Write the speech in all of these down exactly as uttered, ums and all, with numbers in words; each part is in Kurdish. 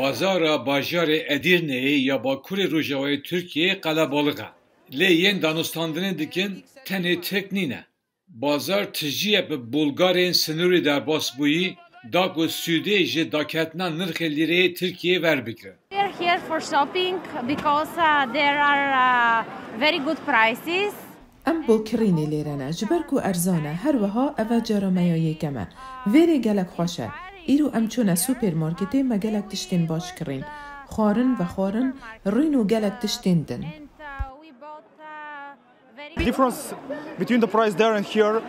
Bazara bajarê Edirneyê ya Bakurê Rojavayê Tirkiyeyê qelebalix e. Lê yên danûstandinê dikin tenê Tirk nîne. Bazar tijî ye bi Bulgarên sinûrî derbas bûyî, da ku sûdê ji daketina nirxê lîreyê Tirkiyeyê ver bike. We are here for shopping because uh, there are uh, very good prices. Em bo kirînê lêre ne, ji ber ku erzan e, her wiha ev e cara me ya yêkem e. Vêrê gelek xweş e. Îro em çûne supermarketê, me gelek tiştên baş kirîn. Xwarin, vexwarin, rûn û gelek tiştên din. And uh, we bought uh, very Difference between the price there and here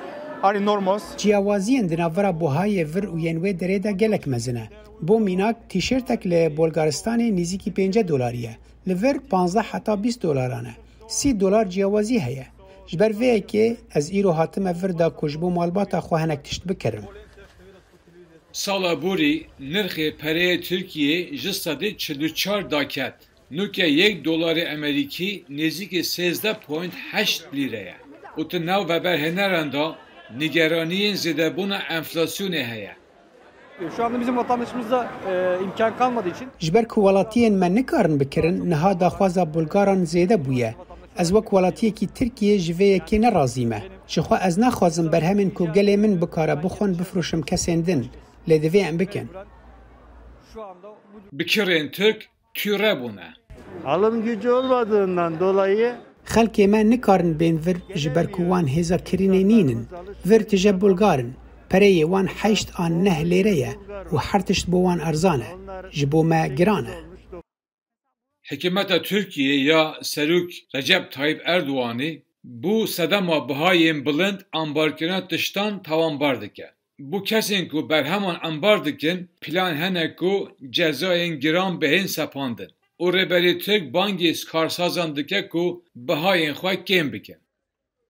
are enormous. Ciyawaziyên di navbera buhayê vir û yên wê derê de gelek mezin e. Bo mînak, tîşêrtek li Bulgaristanê nêzîkî pêncî dolarî ye. Li vir panzdeh heta bîst dolaran e. Sî dolar ciyawazî heye. Ji ber vê yekê ez îro hatime vir da ku ji bo malbata xwe hinek tişt bikirim. Sala borî nirxê pereyê Tirkiyeyê ji sedê çil û çar daket. Nûke yek dolarê Amerîkî nêzîkî sêzdeh point heşt lîre ye û di nav veberhêneran de nîgeraniyên zêdebûna enflasyonê heye. Şu anda bizim vatandaşımızda e, imkan kalmadığı için Ji ber ku welatiyên me nikarin bikirin, niha daxwaza Bulgaran zêde bûye. Ez wek welatiyekî Tirkiyê ji vê yekê nerazî me. Jixwe ez naxwazim berhemên ku gelê min bikare bixwin bifroşim kesên din. Lê divê em bikin. şu anda bu Bi kirên Tirk tûre bûne. Alım gücü olmadığından dolayı Xelkê me nikarin bên vir ji ber ku wan hêza kirînê nînin. Vir tije Bulgar in. Pereyê wan heşt an neh lêre ye û her tişt bo wan erzan e. Ji bo me giran e. Hikûmeta Tirkiyê ya Serok Recep Tayyip Erdoganî bo sedema bihayên bilind ambarkirina tiştan tawanbar dike. Bo kesên ku berheman ambar dikin, plan hene ku cezayên giran bihên sepandin. Û Rêberê Tirk bangê karsazan dike ku bihayên xwe kêm bikin.